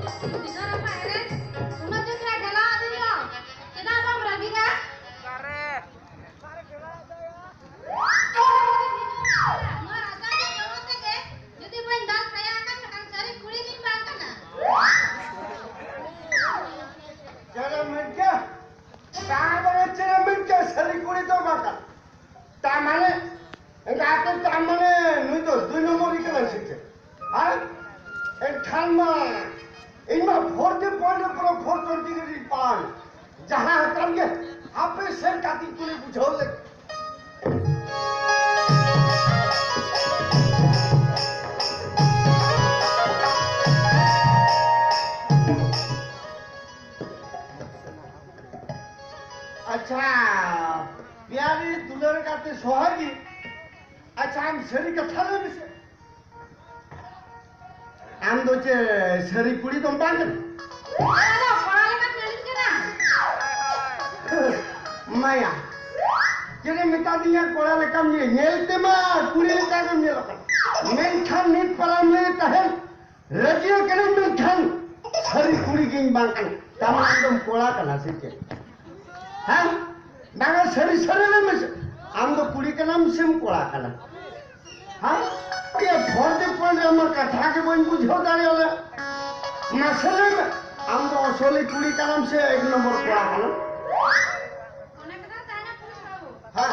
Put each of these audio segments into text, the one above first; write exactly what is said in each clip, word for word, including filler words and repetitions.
ᱵᱤᱫᱷᱟ ᱨᱟᱯᱟ ᱮᱱᱮᱡ ᱥᱚᱢᱟᱡᱽ ᱡᱟᱛᱨᱟ ᱰᱷᱮᱞᱟᱣ ᱟᱹᱫᱤᱧᱟ᱾ ᱪᱮᱫᱟᱜ ᱵᱟᱢ ᱨᱟᱹᱜᱤᱜᱼᱟ? ᱱᱚᱣᱟ ᱨᱟᱡᱟ ᱫᱚ ᱵᱟᱹᱱᱩᱜ ᱛᱮᱜᱮ ᱡᱩᱫᱤ ᱵᱟᱹᱧ ᱫᱟᱞ ᱥᱟᱭᱟ ᱟᱠᱟᱱ ᱠᱷᱟᱱ ᱥᱟᱹᱨᱤ ᱠᱩᱲᱤ ᱜᱤᱧ ᱵᱟᱝ ᱠᱟᱱᱟ᱾ ᱪᱮᱫ ᱮᱢ ᱢᱮᱱ ᱠᱮᱫᱟ? ᱛᱟᱨ ᱢᱟᱱᱮ ᱪᱮᱫ ᱮᱢ ᱢᱮᱱ ᱠᱮᱫᱟ? ᱥᱟᱹᱨᱤ ᱠᱩᱲᱤ ᱫᱚ ᱵᱟᱝ ᱠᱟᱱᱟ᱾ ᱛᱟᱨ ᱢᱟᱱᱮ, ᱮᱸᱜᱟᱛᱮ, ᱛᱟᱨ ᱢᱟᱱᱮ ᱱᱩᱭ ᱫᱚ ᱫᱩᱭ ᱱᱚᱢᱵᱚᱨ ᱨᱤᱡ ᱠᱟᱱᱟᱭ ᱥᱮ ᱪᱮᱫ? ᱦᱮᱸ? ᱮᱱᱠᱷᱟᱱ ᱢᱟ ᱤᱧ ᱢᱟ ᱯᱷᱳᱨ ᱴᱩ ᱯᱚᱭᱮᱱᱴ ᱨᱮ ᱯᱩᱨᱟᱹ ᱯᱷᱳᱨ ᱴᱩᱭᱮᱱᱴᱤ ᱨᱮ ᱯᱟᱲᱟᱣ ᱮᱱᱟ᱾ ᱡᱟᱦᱟᱸ ᱦᱟᱛᱟᱣ ᱜᱮ, ᱦᱟᱯᱮ ᱥᱮᱱ ᱠᱟᱛᱮ ᱠᱩᱞᱤ ᱵᱩᱡᱷᱟᱹᱣ ᱞᱮ᱾ ᱟᱪᱪᱷᱟ, ᱯᱮᱭᱟᱨᱤ ᱫᱩᱞᱟᱹᱲ ᱜᱟᱛᱮ ᱥᱚᱦᱟᱜᱤ, ᱟᱪᱪᱷᱟ, ᱟᱢ ᱥᱟᱹᱨᱤ ᱠᱟᱛᱷᱟ ᱞᱟᱹᱭ ᱢᱮᱥᱮ, ᱟᱢ ᱫᱚ ᱪᱮᱫ ᱥᱟᱹᱨᱤ ᱠᱩᱲᱤ ᱫᱚᱢ ᱵᱟᱝ ᱠᱟᱱᱟ? ᱟᱫᱚ ᱠᱚᱲᱟ ᱞᱮᱠᱟᱢ ᱧᱮᱞᱤᱧ ᱠᱟᱱᱟ᱾ ᱢᱟᱭᱟ, ᱪᱮᱫ ᱮᱢ ᱢᱮᱛᱟ ᱫᱤᱧᱟ ᱠᱚᱲᱟ ᱞᱮᱠᱟᱢ ᱧᱮᱞ? ᱧᱮᱞ ᱛᱮᱢᱟ ᱠᱩᱲᱤ ᱞᱮᱠᱟ ᱜᱮᱢ ᱧᱮᱞᱚᱜ ᱠᱟᱱᱟ, ᱢᱮᱱᱠᱷᱟᱱ ᱱᱤᱛ ᱯᱟᱨᱟᱢ ᱞᱟᱹᱭ ᱛᱟᱦᱮᱸᱱ ᱨᱟᱹᱡᱤᱭᱟᱹ ᱠᱟᱹᱱᱟᱹᱧ, ᱢᱮᱱᱠᱷᱟᱱ ᱥᱟᱹᱨᱤ ᱠᱩᱲᱤ ᱜᱤᱧ ᱵᱟᱝ ᱠᱟᱱᱟ᱾ ᱛᱟᱨ ᱢᱟᱱᱮ ᱟᱢ ᱫᱚᱢ ᱠᱚᱲᱟ ᱠᱟᱱᱟ ᱥᱮ ᱪᱮᱫ? ᱦᱮᱸ? ᱵᱟᱝᱟ, ᱥᱟᱹᱨᱤ ᱥᱟᱹᱨᱤ ᱞᱟᱹᱭ ᱢᱮᱥᱮ, ᱟᱢ ᱫᱚ ᱠᱩᱲᱤ ᱠᱟᱱᱟᱢ ᱥᱮᱢ ᱠᱚᱲᱟ ᱠᱟᱱᱟ? ᱦᱮᱸ? ᱮ, ᱯᱷᱚᱨ ᱫᱤ ᱯᱚᱭᱮᱱᱴ ᱨᱮ ᱟᱢᱟᱜ ᱠᱟᱛᱷᱟ ᱜᱮ ᱵᱟᱹᱧ ᱵᱩᱡᱷᱟᱹᱣ ᱫᱟᱲᱮᱭᱟᱫᱟ᱾ ᱢᱟᱥᱮ ᱞᱟᱹᱭ ᱢᱮ, ᱟᱢ ᱫᱚ ᱟᱥᱚᱞᱤ ᱠᱩᱲᱤ ᱠᱟᱱᱟᱢ ᱥᱮ ᱮᱠ ᱱᱚᱢᱵᱚᱨ ᱠᱚᱲᱟ ᱠᱟᱱᱟᱢ? ᱦᱮᱸ᱾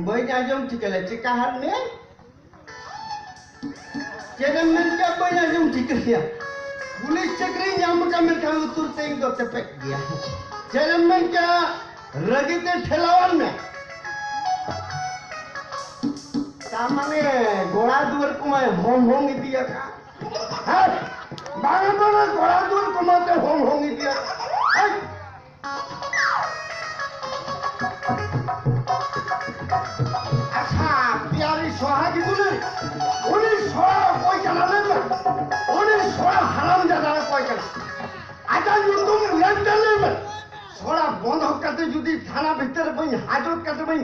ᱵᱟᱹᱧ ᱟᱸᱡᱚᱢ ᱴᱷᱤᱠᱟ ᱞᱮ, ᱪᱮᱠᱟ ᱦᱟᱨ ᱢᱮ? ᱪᱮᱫ ᱮᱢ ᱢᱮᱱ ᱠᱮᱜᱼᱟ? ᱵᱟᱹᱧ ᱟᱸᱡᱚᱢ ᱴᱷᱤᱠᱟᱹ ᱠᱮᱜᱼᱟ᱾ ᱯᱩᱞᱤᱥ ᱪᱟᱹᱠᱨᱤ ᱧᱟᱢ ᱠᱟᱜ ᱢᱮᱱᱠᱷᱟᱱ ᱞᱩᱛᱩᱨ ᱛᱮ ᱤᱧ ᱫᱚ ᱛᱮᱯᱮᱫ ᱜᱮᱭᱟ᱾ ᱪᱮᱫ ᱮᱢ ᱢᱮᱱ ᱠᱮᱜᱼᱟ? ᱨᱟᱹᱜᱤ ᱛᱮ ᱴᱷᱮᱞᱟᱣᱟᱱ ᱢᱮ᱾ ᱛᱟᱨ ᱢᱟᱱᱮ ᱜᱚᱲᱟ ᱫᱩᱣᱟᱹᱨ ᱠᱚᱢᱟᱭ ᱦᱚᱝ ᱦᱚᱝ ᱤᱫᱤ ᱟᱠᱟᱫ᱾ ᱦᱮᱸ? ᱵᱟᱝ, ᱵᱟᱝ, ᱜᱚᱲᱟ ᱫᱩᱣᱟᱹᱨ ᱠᱚᱢᱟ ᱛᱮ ᱦᱚᱝ ᱦᱚᱝ ᱤᱫᱤ ᱟᱠᱟᱫ᱾ ᱦᱮᱸ? ᱟᱪᱪᱷᱟ, ᱯᱮᱭᱟᱨᱤ ᱥᱚᱦᱟᱜᱤ ᱫᱩᱞᱟᱹᱲᱤ, ᱩᱱᱤ ᱥᱚᱲᱟ ᱚᱠᱚᱭ ᱠᱟᱱᱟ ᱞᱟᱹᱭ ᱢᱮ? ᱩᱱᱤ ᱥᱚᱲᱟ ᱦᱟᱨᱟᱢ ᱡᱟᱫᱟ ᱚᱠᱚᱭ ᱠᱟᱱᱟ? ᱟᱡᱟᱜ ᱧᱩᱛᱩᱢ ᱞᱮᱱ ᱛᱮ ᱞᱟᱹᱭ ᱢᱮ᱾ ᱥᱚᱲᱟ ᱵᱚᱱᱫᱷᱚᱠ ᱠᱟᱛᱮ ᱡᱩᱫᱤ ᱛᱷᱟᱱᱟ ᱵᱷᱤᱛᱟᱹᱨ ᱵᱟᱹᱧ ᱦᱟᱡᱚᱛ ᱠᱟᱛᱮ ᱵᱟᱹᱧ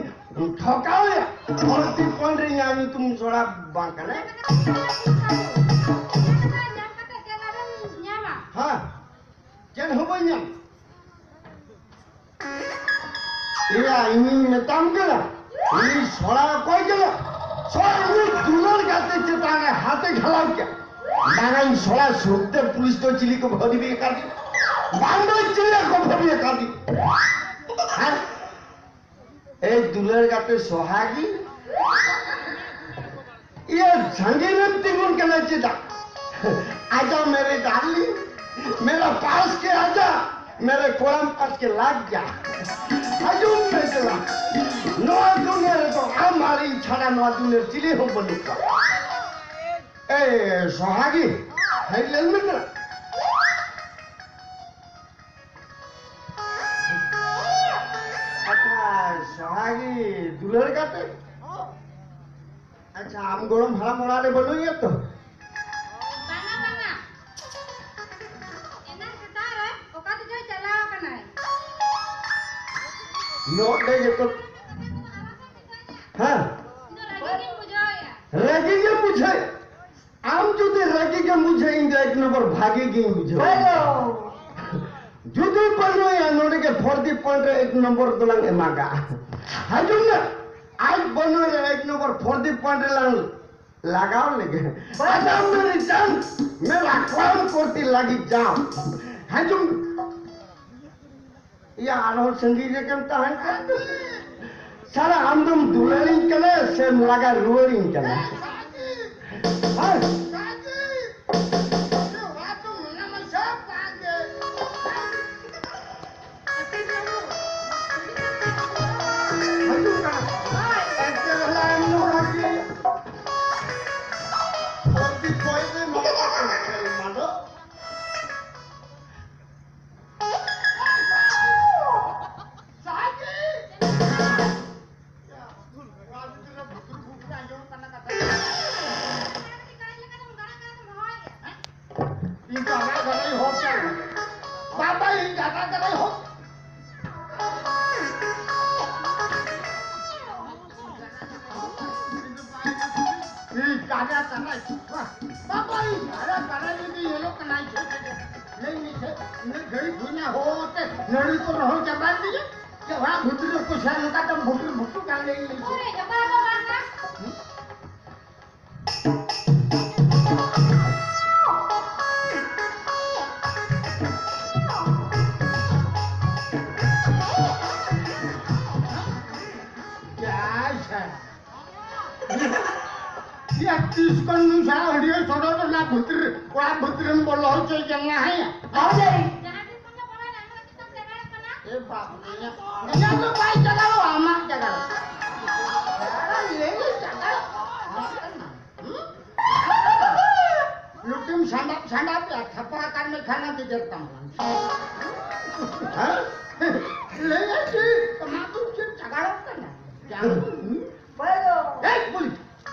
ᱴᱷᱚᱠᱟᱣ ᱮᱭᱟ, ᱯᱷᱚᱨᱫᱤ ᱯᱚᱭᱮᱱᱴ ᱨᱮ ᱤᱧᱟᱹᱜ ᱧᱩᱛᱩᱢ ᱥᱚᱲᱟ ᱵᱟᱝ ᱠᱟᱱᱟ᱾ ᱦᱮᱸ, ᱪᱮᱫ ᱦᱚᱸ ᱵᱟᱹᱧ ᱧᱟᱢ᱾ ᱮᱭᱟ, ᱤᱧᱤᱧ ᱢᱮᱛᱟᱢ ᱠᱟᱱᱟ, ᱩᱱᱤ ᱥᱚᱲᱟ ᱚᱠᱚᱭ ᱠᱟᱱᱟ? ᱥᱚᱲᱟ ᱩᱱᱤ ᱫᱩᱞᱟᱹᱲ ᱜᱟᱛᱮ ᱪᱮᱛᱟᱱ ᱨᱮ ᱦᱟᱛᱮ ᱜᱷᱟᱞᱟᱣ ᱠᱮᱫ᱾ ᱵᱟᱝᱟᱧ ᱥᱚᱲᱟ ᱥᱩᱨᱛᱮ ᱯᱩᱞᱤᱥ ᱫᱚ ᱪᱤᱞᱤ ᱠᱚ ᱵᱷᱟᱹᱵᱤ ᱟᱠᱟᱫᱤ? ᱵᱟᱝ ᱫᱚ ᱪᱤᱞᱤ ᱠᱚ ᱵᱷᱟᱹᱵᱤ ᱟᱠᱟᱫᱤ? ᱦᱮᱸ? ᱮᱭ ᱫᱩᱞᱟᱹᱲ ᱜᱟᱛᱮ ᱥᱚᱦᱟᱜᱤ, ᱤᱭᱟᱹ ᱥᱟᱺᱜᱤᱧ ᱨᱮᱢ ᱛᱤᱸᱜᱩᱱ ᱠᱟᱱᱟ ᱪᱮᱫᱟᱜ? ᱟᱡᱟ ᱢᱮᱨᱮ ᱰᱟᱨᱞᱤᱝ, ᱢᱮᱨᱟ ᱯᱟᱥ ᱠᱮ ᱟᱡᱟ, ᱢᱮᱨᱮ ᱠᱚᱲᱟᱢ ᱯᱟᱥ ᱠᱮ ᱞᱟᱜ ᱡᱟ᱾ ᱟᱸᱡᱚᱢ ᱢᱮ ᱪᱮᱫᱟᱜ? ᱱᱚᱣᱟ ᱫᱩᱱᱤᱭᱟᱹ ᱨᱮᱫᱚ ᱟᱢ ᱟᱨ ᱤᱧ ᱪᱷᱟᱲᱟ ᱱᱚᱣᱟ ᱫᱩᱱᱤᱭᱟᱹ ᱨᱮ ᱪᱤᱞᱤ ᱦᱚᱸ ᱵᱟᱹᱱᱩᱜ ᱠᱚᱣᱟ᱾ ᱮ ᱥᱚᱦᱟᱜᱤ, ᱦᱮᱡ ᱞᱮᱱ ᱢᱮ ᱪᱮᱫᱟᱜ? ᱟᱪᱪᱷᱟ, ᱥᱚᱦᱟᱜᱤ ᱫᱩᱞᱟᱹᱲ ᱜᱟᱛᱮ? ᱟᱪᱪᱷᱟ, ᱟᱢ ᱜᱚᱲᱚᱢ ᱦᱟᱲᱟᱢ ᱚᱲᱟᱜ ᱨᱮ ᱵᱟᱹᱱᱩᱭᱟ ᱛᱚ? ᱵᱟᱝᱟ, ᱵᱟᱝᱟ᱾ ᱮᱱᱟᱝ ᱥᱮᱛᱟᱜ ᱨᱮ ᱚᱠᱟ ᱛᱮᱪᱚᱭ ᱪᱟᱞᱟᱣ ᱟᱠᱟᱱᱟᱭ᱾ ᱱᱚᱰᱮ ᱡᱚᱛᱚ, ᱦᱮᱸ? ᱤᱧ ᱫᱚ ᱨᱟᱹᱜᱤ ᱜᱤᱧ ᱵᱩᱡᱷᱟᱹᱣᱮᱫᱼᱟ᱾ ᱨᱟᱹᱜᱤ ᱜᱮᱢ ᱵᱩᱡᱷᱟᱹᱣᱮᱫᱼᱟ? ᱟᱢ ᱡᱩᱫᱤ ᱨᱟᱹᱜᱤ ᱜᱮᱢ ᱵᱩᱡᱷᱟᱹᱣ, ᱤᱧ ᱫᱚ ᱮᱠ ᱱᱚᱢᱵᱚᱨ ᱵᱷᱟᱜᱮ ᱜᱤᱧ ᱵᱩᱡᱷᱟᱹᱣᱟ᱾ ᱦᱮᱞᱳ᱾ ᱡᱩᱫᱤ ᱵᱟᱹᱱᱩᱭᱟ ᱱᱚᱰᱮ ᱜᱮ ᱯᱷᱚᱨᱫᱤ ᱯᱚᱭᱮᱱᱴ ᱨᱮ ᱮᱠ ᱱᱚᱢᱵᱚᱨ ᱫᱚᱞᱟᱝ ᱮᱢᱟᱜᱟ᱾ ᱦᱤᱡᱩᱜ ᱢᱮ, ᱟᱡ ᱵᱟᱹᱱᱩᱭᱟ ᱮᱠ ᱱᱚᱢᱵᱚᱨ ᱯᱷᱚᱨᱫᱤ ᱯᱚᱭᱮᱱᱴ ᱨᱮᱞᱟᱝ ᱞᱟᱜᱟᱣ ᱞᱮᱜᱮ᱾ ᱟᱫᱚ ᱢᱮᱨᱮ ᱪᱟᱸᱫ, ᱢᱮᱨᱟ ᱠᱚᱲᱟᱢ ᱠᱚᱨᱛᱤ ᱞᱟᱹᱜᱤᱫ ᱡᱟᱢ᱾ ᱦᱤᱡᱩᱜ ᱢᱮ᱾ ᱭᱟ, ᱟᱨᱦᱚᱸ ᱥᱟᱺᱜᱤᱧ ᱨᱮᱜᱮᱢ ᱛᱟᱦᱮᱱ ᱠᱟᱱ ᱫᱚ᱾ ᱥᱟᱞᱟ, ᱟᱢ ᱫᱚᱢ ᱫᱩᱞᱟᱹᱲᱤᱧ ᱠᱟᱱᱟ ᱥᱮᱢ ᱞᱟᱜᱟ ᱨᱩᱣᱟᱹᱲᱤᱧ ᱠᱟᱱᱟ? ᱦᱮᱸ? ᱦᱤᱡᱩᱜ ᱠᱟᱱᱟ᱾ ᱮᱱᱛᱮ ᱨᱮᱦᱚᱸ ᱟᱢ ᱫᱚ ᱵᱷᱟᱜᱮ᱾ ᱯᱷᱚᱨᱫᱤ ᱯᱚᱭᱮᱱᱴ ᱨᱮ ᱱᱚᱣᱟ ᱠᱚ ᱠᱷᱮᱞ ᱢᱟᱰᱚ᱾ ᱟᱨᱟᱜ ᱠᱟᱱᱟᱭ᱾ ᱵᱟ-, ᱵᱟᱵᱟ, ᱤᱧ ᱟᱨᱟᱜ ᱠᱟᱱᱟᱭ ᱡᱩᱫᱤ ᱧᱮᱞᱚᱜ ᱠᱟᱱᱟᱭ, ᱪᱮᱫ, ᱪᱮᱫ, ᱪᱮᱫ? ᱞᱟᱹᱭ ᱢᱮᱥᱮ, ᱩᱱᱟᱹᱜ ᱜᱷᱟᱹᱲᱤᱡ ᱦᱩᱭᱱᱟ, ᱦᱚᱦᱚ ᱛᱮ ᱱᱟᱹᱲᱤ ᱠᱚ ᱨᱚᱦᱚᱲ ᱪᱟᱵᱟᱭᱮᱱ ᱛᱤᱧᱟ᱾ ᱪᱮᱫ ᱚᱲᱟᱜ ᱵᱷᱤᱛᱨᱤ ᱨᱮ ᱠᱚ ᱥᱮᱱ ᱱᱚᱝᱠᱟ ᱛᱮᱢ ᱵᱷᱩᱴᱩᱨ ᱵᱷᱩᱴᱩᱨ ᱠᱟᱱ, ᱞᱟᱹᱭ ᱢᱮᱥᱮ᱾ ᱚᱠᱚᱭ ᱡᱚᱛᱚ ᱦᱚᱲ ᱫᱚ ᱵᱟᱝ ᱠᱟᱱᱟ? ᱟᱪᱪᱷᱟ᱾ ᱭᱟ, ᱛᱤᱥ ᱠᱷᱚᱱ ᱱᱩᱭ ᱥᱟᱞᱟ ᱦᱟᱹᱰᱭᱟᱹ ᱥᱚᱰᱚᱜ ᱨᱮᱱᱟᱜ ᱵᱷᱤᱛᱨᱤ, ᱚᱲᱟᱜ ᱵᱷᱤᱛᱨᱤ ᱨᱮᱢ ᱵᱚᱞᱚ ᱦᱚᱪᱚᱭ ᱠᱟᱱᱟ, ᱦᱮᱸ? ᱵᱟᱹᱵᱩ ᱡᱟᱹᱭ᱾ ᱡᱟᱦᱟᱸ ᱛᱤᱥ ᱠᱷᱚᱱ ᱫᱚ ᱵᱟᱲᱟᱭ ᱧᱟᱢ ᱠᱟᱱᱟ, ᱪᱮᱫᱟᱜ ᱮᱢ ᱡᱟᱜᱟᱲᱚᱜ ᱠᱟᱱᱟ? ᱮ ᱵᱟᱯ ᱨᱮ, ᱤᱧᱟᱹᱜ ᱫᱚ ᱵᱟᱭ ᱡᱟᱜᱟᱲᱚᱜᱼᱟ, ᱟᱢᱟᱜ ᱡᱟᱜᱟᱲᱚᱜ᱾ ᱟᱨ ᱞᱟᱹᱭ ᱡᱟᱜᱟᱲᱚᱜ᱾ ᱦᱩᱸ? ᱞᱩᱴᱤᱢ ᱥᱟᱸᱰᱟᱯ ᱥᱟᱸᱰᱟᱯ ᱮ ᱛᱷᱟᱯᱟ ᱟᱠᱟᱫ ᱢᱮ ᱠᱷᱟᱱᱟ ᱜᱮᱡᱮᱨ ᱛᱟᱢ ᱠᱟᱱ᱾ ᱦᱮᱸ? ᱞᱟᱹᱭ ᱟᱭ ᱪᱮᱫ? ᱟᱢᱟᱜ ᱫᱚ ᱪᱮᱫ ᱡᱟᱜᱟᱲᱚᱜ ᱠᱟᱱᱟ? ᱡᱟᱜᱟᱲ᱾ ᱦᱩᱸ? ᱵᱟᱭ ᱫᱚ᱾ ᱮᱭ, ᱵᱩᱞᱤ!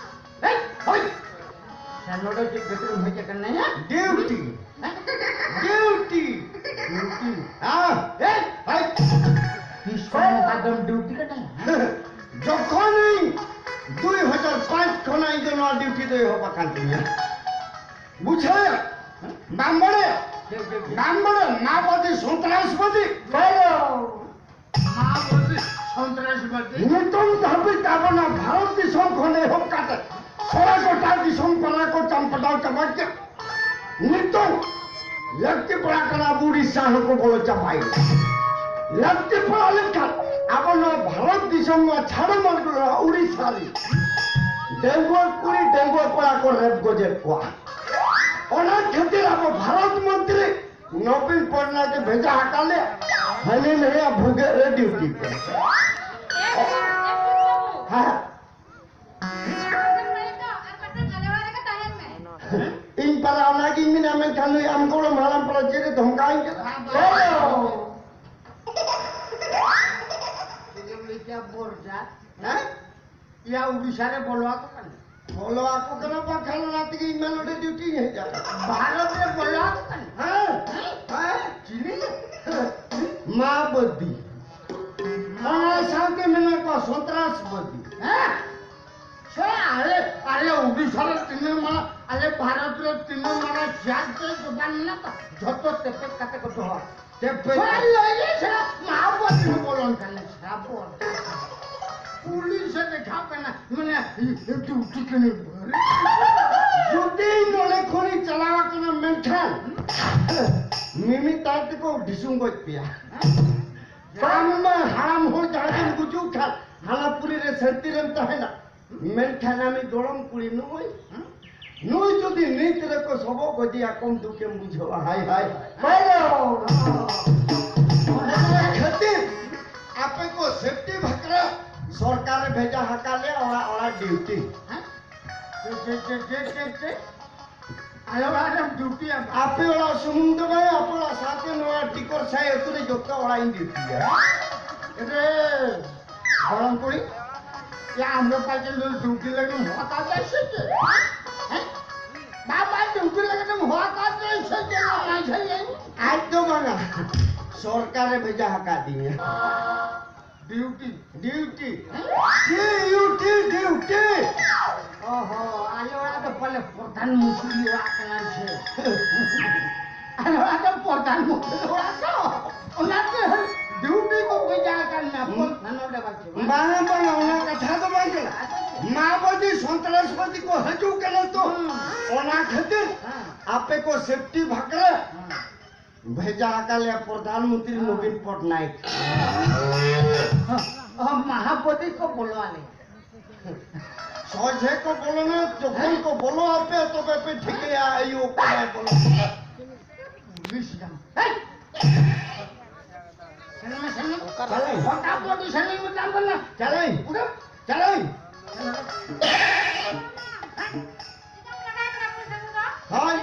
ᱮᱭ, ᱦᱳᱭ! ᱟᱨ ᱱᱚᱰᱮ ᱪᱮᱫ ᱠᱷᱟᱹᱛᱤᱨ ᱮᱢ ᱦᱮᱡ ᱟᱠᱟᱱᱟ ᱭᱟ? ᱰᱤᱭᱩᱴᱤ᱾ ᱦᱮᱸ? ᱰᱤᱭᱩᱴᱤ᱾ ᱰᱤᱭᱩᱴᱤ? ᱦᱮᱸ, ᱮᱭ, ᱦᱳᱭ! ᱛᱤᱥ ᱠᱷᱚᱱ ᱱᱚᱝᱠᱟ ᱫᱚᱢ ᱰᱤᱭᱩᱴᱤ ᱠᱟᱱᱟ? ᱦᱮᱸ? ᱡᱚᱠᱷᱚᱱ ᱤᱧ ᱫᱩᱭ ᱦᱟᱡᱟᱨ ᱯᱟᱸᱪ ᱠᱷᱚᱱᱟᱜ ᱤᱧ ᱫᱚ ᱱᱚᱣᱟ ᱰᱤᱭᱩᱴᱤ ᱫᱚ ᱮᱦᱚᱵ ᱟᱠᱟᱱ ᱛᱤᱧᱟ᱾ ᱵᱩᱡᱷᱟᱹᱣ? ᱵᱟᱢ ᱵᱟᱲᱟᱭᱟ? ᱪᱮᱫ, ᱪᱮᱫ, ᱪᱮᱫ? ᱵᱟᱢ ᱵᱟᱲᱟᱭᱟ? ᱢᱟᱣᱵᱟᱫᱤ, ᱥᱚᱱᱛᱨᱟᱥᱵᱟᱫᱤ᱾ ᱵᱟᱭ ᱫᱚ᱾ ᱢᱟᱣᱵᱟᱫᱤ, ᱥᱚᱱᱛᱨᱟᱥᱵᱟᱫᱤ᱾ ᱱᱤᱛᱚᱝ ᱫᱷᱟᱹᱵᱤᱡ ᱟᱵᱚ ᱱᱚᱣᱟ ᱵᱷᱟᱨᱚᱛ ᱫᱤᱥᱚᱢ ᱠᱷᱚᱱ ᱮᱦᱚᱵ ᱠᱟᱛᱮ ᱥᱟᱨᱟ ᱜᱚᱴᱟ ᱫᱤᱥᱚᱢ ᱯᱟᱲᱟ ᱠᱚ ᱪᱟᱢᱯᱟᱴᱟᱣ ᱪᱟᱵᱟ ᱠᱮᱫ᱾ ᱱᱤᱛᱚᱝ ᱞᱟᱹᱠᱛᱤ ᱯᱟᱲᱟᱜ ᱠᱟᱱᱟ ᱟᱵᱚ ᱩᱲᱤᱥᱥᱟ ᱦᱚᱸᱠᱚ ᱵᱚᱞᱚ ᱪᱟᱵᱟᱭᱮᱱᱟ᱾ ᱞᱟᱹᱠᱛᱤ ᱯᱟᱲᱟᱣ ᱞᱮᱱᱠᱷᱟᱱ ᱟᱵᱚ ᱱᱚᱣᱟ ᱵᱷᱟᱨᱚᱛ ᱫᱤᱥᱚᱢ ᱱᱚᱣᱟ ᱪᱷᱟᱲᱮ ᱢᱟᱨᱜᱚ ᱱᱚᱣᱟ ᱩᱲᱤᱥᱥᱟ ᱨᱮ ᱰᱟᱺᱜᱩᱣᱟᱹ ᱠᱩᱲᱤ ᱰᱟᱺᱜᱩᱣᱟᱹ ᱠᱚᱲᱟ ᱠᱚ ᱨᱮᱯ ᱜᱚᱡᱮᱫ ᱠᱚᱣᱟ᱾ ᱚᱱᱟ ᱠᱷᱟᱹᱛᱤᱨ ᱟᱵᱚ ᱵᱷᱟᱨᱚᱛ ᱢᱚᱱᱛᱨᱤ ᱱᱚᱵᱤᱱ ᱯᱚᱴᱱᱟᱭᱮᱠ ᱮ ᱵᱷᱮᱡᱟ ᱟᱠᱟᱫ ᱞᱮᱭᱟ, ᱦᱟᱹᱱᱤ ᱱᱟᱹᱭᱟᱜ ᱵᱷᱩᱜᱟᱹᱜ ᱨᱮ ᱰᱤᱭᱩᱴᱤ ᱠᱚ᱾ ᱮ, ᱮ, ᱵᱟᱹᱵᱩ᱾ ᱦᱮᱸ᱾ ᱟᱨ ᱵᱟᱠᱷᱟᱱ ᱟᱞᱮ ᱚᱲᱟᱜ ᱨᱮᱜᱮ ᱛᱟᱦᱮᱱ ᱢᱮ᱾ ᱤᱧ ᱯᱟᱞᱟ ᱚᱱᱟᱜᱤᱧ ᱢᱮᱱᱟ, ᱢᱮᱱᱠᱷᱟᱱ ᱱᱩᱭ ᱟᱢ ᱜᱚᱲᱚᱢ ᱦᱟᱲᱟᱢ ᱯᱟᱞᱟ ᱪᱮᱫ ᱮ ᱫᱷᱚᱢᱠᱟᱣᱤᱧ ᱠᱟᱱᱟ? ᱚ᱾ ᱪᱮᱫ ᱮᱢ ᱞᱟᱹᱭ ᱠᱮᱭᱟ, ᱵᱚᱨᱡᱟ? ᱦᱮᱸ? ᱭᱟ, ᱩᱲᱤᱥᱥᱟ ᱨᱮ ᱵᱚᱞᱚ ᱟᱠᱚ ᱠᱟᱱᱟ᱾ ᱵᱚᱞᱚ ᱟᱠᱚ ᱠᱟᱱᱟ, ᱵᱟᱝᱠᱷᱟᱱ ᱚᱱᱟ ᱛᱮᱜᱮ ᱤᱧ ᱢᱟ ᱱᱚᱰᱮ ᱰᱤᱭᱩᱴᱤᱧ ᱦᱮᱡ ᱟᱠᱟᱱᱟ᱾ ᱵᱷᱟᱨᱚᱛ ᱨᱮ ᱵᱚᱞᱚ ᱟᱠᱚ ᱠᱟᱱᱟ? ᱦᱮᱸ, ᱦᱮᱸ᱾ ᱪᱤᱞᱤ? ᱢᱟᱣᱵᱟᱫᱤ᱾ ᱚᱱᱟ ᱥᱟᱶᱛᱮ ᱢᱮᱱᱟᱜ ᱠᱚᱣᱟ ᱥᱚᱱᱛᱨᱟᱥᱵᱟᱫᱤ᱾ ᱦᱮᱸ? ᱟᱞᱮ, ᱟᱞᱮ ᱳᱰᱤᱥᱟ ᱨᱮ ᱛᱤᱱᱟᱹᱜ ᱢᱟᱨᱟᱝ, ᱟᱞᱮ ᱵᱷᱟᱨᱚᱛ ᱨᱮ ᱛᱤᱱᱟᱹᱜ ᱢᱟᱨᱟᱝ ᱥᱤᱭᱟᱨ ᱡᱚᱵᱟᱱ ᱢᱮᱱᱟᱜ ᱛᱚ, ᱡᱷᱚᱛᱚ ᱛᱮᱯᱮᱫ ᱠᱟᱛᱮ ᱠᱚ ᱫᱚᱦᱚ᱾ ᱛᱮᱯᱮᱫ᱾ ᱥᱟᱞᱟ ᱞᱟᱹᱭ ᱜᱮ ᱥᱟᱞᱟ ᱢᱟᱦᱟᱯᱚᱛᱤ ᱵᱚᱞᱚᱱ ᱠᱟᱱᱟ, ᱥᱟᱵᱚᱱ᱾ ᱯᱩᱞᱤᱥ ᱮ ᱫᱮᱠᱷᱟᱣ ᱠᱟᱱᱟ, ᱢᱟᱱᱮ, ᱰᱤᱭᱩᱴᱤ ᱠᱟᱱᱟ᱾ ᱡᱩᱫᱤ ᱱᱚᱰᱮ ᱠᱷᱚᱱᱤᱧ ᱪᱟᱞᱟᱣ ᱟᱠᱟᱱᱟ, ᱢᱮᱱᱠᱷᱟᱱ ᱢᱤᱢᱤᱫ ᱛᱟᱭ ᱛᱮᱠᱚ ᱰᱷᱤᱥᱩᱢ ᱜᱚᱡ ᱯᱮᱭᱟ᱾ ᱟᱢ ᱢᱟ ᱦᱟᱲᱟᱢ ᱦᱚᱲ ᱡᱟᱦᱟᱸ ᱜᱮᱢ ᱜᱩᱡᱩᱜ ᱠᱷᱟᱱ, ᱦᱟᱱᱟ ᱯᱩᱨᱤ ᱨᱮ ᱥᱟᱹᱱᱛᱤ ᱨᱮᱢ ᱛᱟᱦᱮᱱᱟ᱾ ᱢᱮᱱᱠᱷᱟᱱ ᱟᱢᱤᱡ ᱜᱚᱲᱚᱢ ᱠᱩᱲᱤ ᱱᱩᱭ, ᱱᱩᱭ ᱡᱩᱫᱤ ᱱᱤᱛ ᱨᱮᱠᱚ ᱥᱚᱵᱚᱜ ᱜᱚᱡᱮᱭᱟ, ᱠᱚᱢ ᱫᱩᱠᱮᱢ ᱵᱩᱡᱷᱟᱹᱣᱟ᱾ ᱦᱟᱭ, ᱦᱟᱭ, ᱦᱟᱭ᱾ ᱵᱟᱭ ᱫᱚ᱾ ᱚᱱᱟ ᱠᱷᱟᱹᱛᱤᱨ ᱟᱯᱮ ᱠᱚ ᱥᱮᱯᱴᱤ ᱵᱷᱟᱠᱨᱟ ᱥᱚᱨᱠᱟᱨᱮ ᱵᱷᱮᱡᱟ ᱟᱠᱟᱫ ᱞᱮᱭᱟ ᱚᱲᱟᱜ ᱚᱲᱟᱜ ᱰᱤᱭᱩᱴᱤ᱾ ᱦᱮᱸ? ᱪᱮᱫ, ᱪᱮᱫ, ᱪᱮᱫ, ᱪᱮᱫ, ᱪᱮᱫ, ᱪᱮᱫ? ᱟᱞᱮ ᱚᱲᱟᱜ ᱨᱮᱢ ᱰᱤᱭᱩᱴᱤᱭᱟ? ᱟᱯᱮ ᱚᱲᱟᱜ ᱥᱩᱢᱩᱝ ᱫᱚ ᱵᱟᱝ, ᱟᱯᱮ ᱚᱲᱟᱜ ᱥᱟᱶᱛᱮ ᱱᱚᱣᱟ ᱴᱤᱠᱚᱨ ᱥᱟᱭ ᱟᱹᱛᱩ ᱨᱮ ᱡᱚᱛᱚ ᱚᱲᱟᱜ ᱤᱧ ᱰᱤᱭᱩᱴᱤᱭᱟ᱾ ᱨᱮ, ᱜᱚᱲᱚᱢ ᱠᱩᱲᱤ, ᱭᱟ, ᱟᱢ ᱫᱚ ᱯᱟᱪᱮ ᱰᱤᱭᱩᱴᱤ ᱞᱟᱹᱜᱤᱫ ᱮᱢ ᱦᱚᱦᱚ ᱟᱠᱟᱫ ᱞᱮᱭᱟ ᱥᱮ ᱪᱮᱫ? ᱦᱮᱸ? ᱵᱟᱵᱟ, ᱰᱤᱭᱩᱴᱤ ᱞᱟᱹᱜᱤᱫ ᱮᱢ ᱦᱚᱦᱚ ᱟᱠᱟᱫ ᱞᱮᱭᱟ ᱥᱮ ᱪᱮᱫ? ᱢᱟᱡᱷᱮ ᱞᱟᱹᱭ ᱢᱮ᱾ ᱟᱡ ᱫᱚ ᱵᱟᱝᱟ, ᱥᱚᱨᱠᱟᱨᱮ ᱵᱷᱮᱡᱟ ᱟᱠᱟᱫ ᱫᱤᱧᱟ᱾ ᱰᱤᱭᱩᱴᱤ? ᱰᱤᱭᱩᱴᱤ᱾ Duty, duty. ᱚᱦᱚ, ᱟᱞᱮ ᱚᱲᱟᱜ ᱫᱚ ᱯᱟᱞᱮ ᱯᱨᱚᱫᱷᱟᱱ ᱢᱚᱱᱛᱨᱤ ᱚᱲᱟᱜ ᱠᱟᱱᱟ ᱥᱮ? ᱟᱞᱮ ᱚᱲᱟᱜ ᱫᱚ ᱯᱨᱚᱫᱷᱟᱱ ᱢᱚᱱᱛᱨᱤ ᱚᱲᱟᱜ ᱛᱚ, ᱚᱱᱟᱛᱮ ᱰᱤᱭᱩᱴᱤ ᱠᱚ ᱵᱷᱮᱡᱟ ᱟᱠᱟᱫ ᱢᱮᱭᱟ, ᱯᱨᱚᱫᱷᱟᱱ ᱱᱚᱰᱮ ᱵᱟᱹᱪᱩᱜᱼᱟ᱾ ᱵᱟᱝᱟ, ᱵᱟᱝᱟ, ᱚᱱᱟ ᱠᱟᱛᱷᱟ ᱫᱚ ᱵᱟᱝ ᱠᱟᱱᱟ᱾ ᱟᱫᱚ ᱪᱮᱫ? ᱢᱟᱣᱵᱟᱫᱤ ᱥᱚᱱᱛᱨᱟᱥᱵᱟᱫᱤ ᱠᱚ ᱦᱤᱡᱩᱜ ᱠᱟᱱᱟ ᱛᱚ, ᱦᱩᱸ᱾ ᱚᱱᱟ ᱠᱷᱟᱹᱛᱤᱨ ᱦᱮᱸ᱾ ᱟᱯᱮ ᱠᱚ ᱥᱮᱯᱴᱤ ᱵᱷᱟᱠᱨᱟ ᱦᱮᱸ᱾ ᱵᱷᱮᱡᱟ ᱟᱠᱟᱫ ᱞᱮᱭᱟ ᱯᱨᱚᱫᱷᱟᱱ ᱢᱚᱱᱛᱨᱤ ᱦᱮᱸ᱾ ᱱᱚᱵᱤᱱ ᱯᱚᱴᱱᱟᱭᱮᱠ᱾ ᱦᱮᱸ, ᱢᱟᱦᱟᱯᱚᱫᱤ ᱠᱚ ᱵᱚᱞᱚ ᱟᱞᱮ᱾ ᱥᱚᱡᱷᱮ ᱠᱚ ᱵᱚᱞᱚᱱᱟ, ᱡᱚᱠᱷᱚᱱ ᱠᱚ ᱵᱚᱞᱚ ᱟᱯᱮ, ᱛᱚᱵᱮ ᱯᱮ ᱴᱷᱤᱠᱟᱹᱭᱟ ᱟᱭᱳ ᱚᱠᱚᱭ ᱵᱚᱞᱚ᱾ ᱤᱝᱞᱤᱥ ᱡᱟᱢ᱾ ᱦᱮᱭ! ᱥᱮᱱ ᱢᱮ, ᱥᱮᱱ ᱢᱮ᱾ ᱪᱟᱞᱟᱭ᱾ ᱯᱷᱚᱴᱟᱯᱷᱚᱴᱤ ᱥᱮᱱ ᱢᱮ, ᱢᱮᱛᱟᱢ ᱠᱟᱱᱟ᱾ ᱪᱟᱞᱟᱭ᱾ ᱩᱰᱩᱠ᱾ ᱪᱟᱞᱟᱭ᱾ ᱦᱳᱭ᱾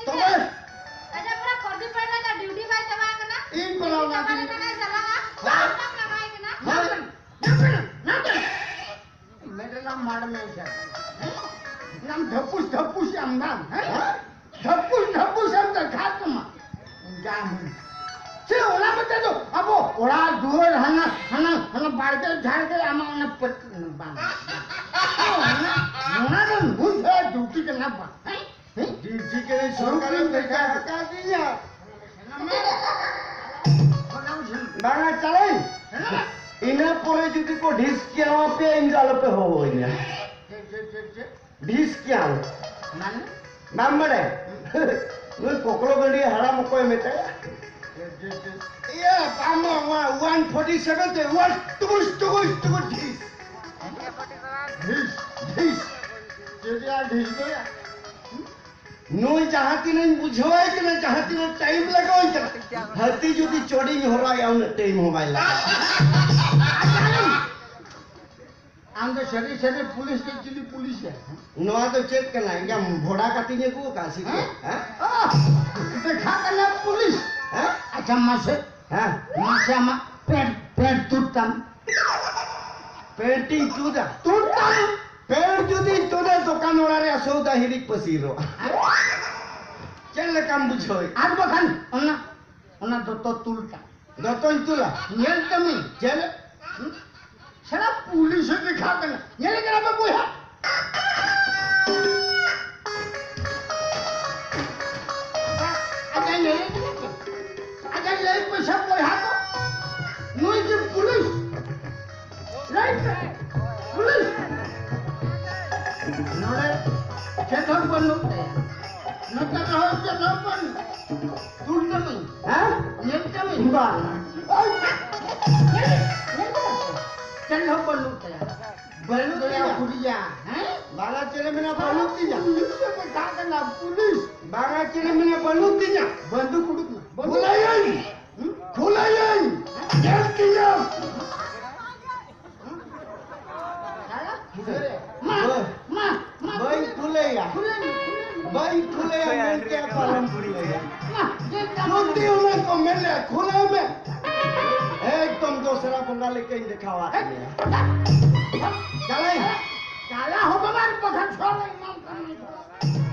ᱛᱚᱵᱮ? ᱤᱧ ᱯᱟᱞᱟᱣ ᱱᱟ ᱫᱤᱧ᱾ ᱦᱳᱭ᱾ ᱢᱮᱰᱮᱞᱟ ᱢᱟᱲ ᱢᱮ ᱥᱮ᱾ ᱱᱟᱢ ᱫᱷᱟᱯᱩᱥ ᱫᱷᱟᱯᱩᱥ ᱟᱢ ᱱᱟᱢ, ᱦᱮᱸ? ᱫᱷᱟᱯᱩᱥ ᱫᱷᱟᱯᱩᱥ ᱟᱢ ᱫᱚ ᱠᱷᱟᱛ ᱢᱟ᱾ ᱡᱟᱢ᱾ ᱪᱮ ᱚᱱᱟ ᱢᱮᱱᱛᱮ ᱫᱚ ᱟᱵᱚ ᱚᱲᱟᱜ ᱫᱩᱣᱟᱹᱨ ᱦᱟᱱᱟ, ᱦᱟᱱᱟ, ᱦᱟᱱᱟ ᱵᱟᱲᱜᱮ ᱡᱷᱟᱲᱜᱮ ᱟᱢᱟᱜ ᱚᱱᱟ ᱯᱟᱹᱛ-, ᱵᱟᱝ᱾ ᱟᱫᱚ ᱵᱩᱡᱷᱟᱹᱣ ᱰᱤᱭᱩᱴᱤ ᱠᱟᱱᱟ ᱵᱟᱝ? ᱦᱮᱸ? ᱦᱮᱸ? ᱰᱤᱭᱩᱴᱤ ᱠᱟᱹᱱᱟᱹᱧ, ᱥᱚᱨᱠᱟᱨᱮ ᱰᱤᱭᱩᱴᱤ ᱵᱷᱮᱡᱟ ᱠᱟᱱᱟ᱾ ᱟᱠᱟᱫᱤᱧᱟ᱾ ᱵᱟᱝᱟ ᱪᱟᱞᱟᱜ ᱟᱹᱧ᱾ ᱤᱱᱟᱹ ᱯᱚᱨᱮ ᱡᱩᱫᱤ ᱠᱚ ᱰᱷᱤᱥᱠᱤᱭᱟᱣ ᱟᱯᱮᱭᱟ, ᱤᱧ ᱫᱚ ᱟᱞᱚᱯᱮ ᱦᱚᱦᱚᱣᱟᱹᱧᱟ᱾ ᱪᱮᱫ, ᱪᱮᱫ, ᱪᱮᱫ, ᱪᱮᱫ? ᱰᱷᱤᱥᱠᱤᱭᱟᱣ᱾ ᱢᱟᱱᱮ? ᱵᱟᱢ ᱵᱟᱲᱟᱭᱟ? ᱱᱩᱭ ᱠᱚᱠᱞᱚ ᱜᱟᱹᱰᱤ ᱦᱟᱲᱟᱢ ᱚᱠᱚᱭ ᱢᱮᱛᱟᱭᱟ? ᱪᱮᱫ, ᱪᱮᱫ, ᱪᱮᱫ? ᱤᱭᱟᱹ, ᱵᱟᱝ, ᱵᱟᱝ, ᱚᱱᱟ ᱚᱣᱟᱱ ᱯᱷᱳᱨᱴᱤ ᱥᱮᱵᱷᱮᱱ ᱛᱮ, ᱚᱣᱟᱱ ᱴᱩᱠᱩᱥ, ᱴᱩᱠᱩᱥ, ᱴᱩᱠᱩᱥ, ᱰᱷᱤᱥ᱾ ᱰᱷᱤᱥ, ᱰᱷᱤᱥ᱾ ᱪᱮᱫ ᱭᱟ ᱰᱷᱤᱥ ᱫᱚ ᱭᱟ? ᱱᱩᱭ ᱡᱟᱦᱟᱸ ᱛᱤᱱᱟᱹᱜ ᱤᱧ ᱵᱩᱡᱷᱟᱹᱣᱟᱭ ᱠᱟᱱᱟ, ᱡᱟᱦᱟᱸ ᱛᱤᱱᱟᱹᱜ ᱴᱟᱭᱤᱢ ᱞᱟᱜᱟᱣᱟᱹᱧ ᱠᱟᱱᱟ, ᱦᱟᱹᱛᱤ ᱡᱩᱫᱤ ᱪᱚᱰᱤᱧ ᱦᱚᱨᱟᱭᱟ, ᱩᱱᱟᱹᱜ ᱴᱟᱭᱤᱢ ᱦᱚᱸ ᱵᱟᱭ ᱞᱟᱜᱟᱣᱟ᱾ ᱟᱢ ᱫᱚ ᱥᱟᱹᱨᱤ ᱥᱟᱹᱨᱤ ᱯᱩᱞᱤᱥ ᱜᱮ, ᱪᱤᱞᱤ ᱯᱩᱞᱤᱥ ᱭᱟ? ᱱᱚᱣᱟ ᱫᱚ ᱪᱮᱫ ᱠᱟᱱᱟ? ᱤᱧᱟᱜ ᱵᱷᱚᱲᱟ ᱠᱟᱛᱮᱧ ᱟᱹᱜᱩ ᱟᱠᱟᱫ ᱥᱮ ᱪᱮᱫ? ᱦᱮᱸ? ᱦᱮᱸ? ᱚ, ᱫᱮᱠᱷᱟᱜ ᱠᱟᱱᱟ ᱯᱩᱞᱤᱥ᱾ ᱦᱮᱸ? ᱟᱪᱪᱷᱟ, ᱢᱟᱥᱮ, ᱦᱮᱸ? ᱢᱟᱥᱮ ᱟᱢᱟᱜ ᱯᱮᱱᱴ, ᱯᱮᱱᱴ ᱛᱩᱫ ᱛᱟᱢ᱾ ᱯᱮᱱᱴ ᱤᱧ ᱛᱩᱫᱟ? ᱛᱩᱫ ᱛᱟᱢ᱾ ᱯᱮᱱᱴ ᱡᱩᱫᱤᱧ ᱛᱩᱫᱟ, ᱫᱚᱠᱟᱱ ᱚᱲᱟᱜ ᱨᱮᱭᱟᱜ ᱥᱚᱣᱫᱟ ᱦᱤᱨᱤᱡ ᱯᱟᱹᱥᱤᱨᱚᱜᱼᱟ᱾ ᱪᱮᱫ ᱞᱮᱠᱟᱢ ᱵᱩᱡᱷᱟᱹᱣᱮᱫ? ᱟᱨ ᱵᱟᱠᱷᱟᱱ ᱚᱱᱟ, ᱚᱱᱟ ᱫᱚᱛᱚ ᱛᱩᱞ ᱛᱟᱢ᱾ ᱫᱚᱛᱚᱧ ᱛᱩᱞᱟ? ᱧᱮᱞ ᱛᱟᱢᱟᱹᱧ᱾ ᱪᱮᱫ? ᱥᱟᱞᱟ ᱯᱩᱞᱤᱥ ᱮ ᱫᱮᱠᱷᱟᱣ ᱠᱟᱱᱟ᱾ ᱧᱮᱞᱮ ᱠᱟᱱᱟ ᱯᱮ ᱵᱚᱭᱦᱟ? ᱟᱪᱪᱷᱟ, ᱧᱮᱞᱮ ᱠᱟᱱᱟ ᱯᱮ? ᱟᱪᱪᱷᱟ, ᱞᱟᱹᱭ ᱯᱮᱥᱮ ᱵᱚᱭᱦᱟ ᱠᱚ, ᱱᱩᱭ ᱠᱤ ᱯᱩᱞᱤᱥ? ᱞᱟᱹᱭ ᱯᱮ, ᱯᱩᱞᱤᱥ? ᱱᱚᱰᱮ ᱪᱮᱫ ᱦᱚᱸ ᱵᱟᱹᱱᱩᱜ ᱛᱟᱭᱟ᱾ ᱱᱚᱛᱮ ᱨᱮᱦᱚᱸ ᱪᱮᱫ ᱦᱚᱸ ᱵᱟᱹᱱᱩᱜ᱾ ᱛᱩᱞ ᱛᱟᱢᱟᱹᱧ᱾ ᱦᱮᱸ? ᱧᱮᱞ ᱛᱟᱢᱟᱹᱧ᱾ ᱵᱟᱝ᱾ ᱳᱭ! ᱧᱮᱞ, ᱧᱮᱞ ᱠᱮᱫᱟ ᱯᱮ? ᱪᱮᱫ ᱦᱚᱸ ᱵᱟᱹᱱᱩᱜ ᱛᱟᱭᱟ᱾ ᱵᱟᱹᱱᱩᱜ ᱛᱟᱭᱟ᱾ ᱦᱮᱸ? ᱵᱟᱝᱟ ᱪᱮᱫ ᱮ ᱢᱮᱱᱟ, ᱵᱟᱹᱱᱩᱜ ᱛᱤᱧᱟ᱾ ᱯᱩᱞᱤᱥ ᱮ ᱢᱮᱛᱟᱜ ᱠᱟᱱᱟ, ᱯᱩᱞᱤᱥ᱾ ᱵᱟᱝᱟ ᱪᱮᱫ ᱮ ᱢᱮᱱᱟ, ᱵᱟᱹᱱᱩᱜ ᱛᱤᱧᱟ᱾ ᱵᱟᱱᱫᱩᱠ ᱩᱰᱩᱠ ᱢᱮ᱾ ᱵᱟᱹᱱᱩᱜ᱾ ᱠᱷᱩᱞᱟᱹᱭᱟᱹᱧ! ᱦᱩᱸ? ᱠᱷᱩᱞᱟᱹᱭᱟᱹᱧ! ᱧᱮᱞ ᱛᱤᱧᱟᱢ! ᱢᱟ, ᱵᱟᱹ-, ᱢᱟ, ᱢᱟ, ᱵᱟᱹᱧ ᱠᱷᱩᱞᱟᱹᱭᱟ᱾ ᱠᱷᱩᱞᱟᱹᱭ ᱢᱮ, ᱠᱷᱩᱞᱟᱹᱭ ᱢᱮ᱾ ᱵᱟᱹᱧ ᱠᱷᱩᱞᱟᱹᱭᱟ, ᱢᱮᱱᱛᱮ ᱯᱟᱨᱚᱢ ᱠᱷᱩᱞᱟᱹᱭᱟ᱾ ᱢᱟ, ᱡᱮ ᱡᱟᱢ ᱡᱩᱫᱤ ᱚᱱᱟ ᱠᱚ ᱢᱮᱱ ᱞᱮ, ᱠᱷᱩᱞᱟᱹᱭ ᱢᱮ᱾ ᱮᱠᱫᱚᱢ ᱫᱚᱥᱨᱟ ᱵᱚᱸᱜᱟ ᱞᱮᱠᱟᱧ ᱫᱮᱠᱷᱟᱣᱟᱫ ᱢᱮᱭᱟ᱾ ᱪᱟᱞᱟᱭ᱾ ᱪᱟᱞᱟ ᱦᱚᱸ ᱵᱟᱵᱟ, ᱵᱟᱠᱷᱟᱱ ᱥᱚᱨ ᱮᱢᱟᱢ ᱠᱟᱱᱟ᱾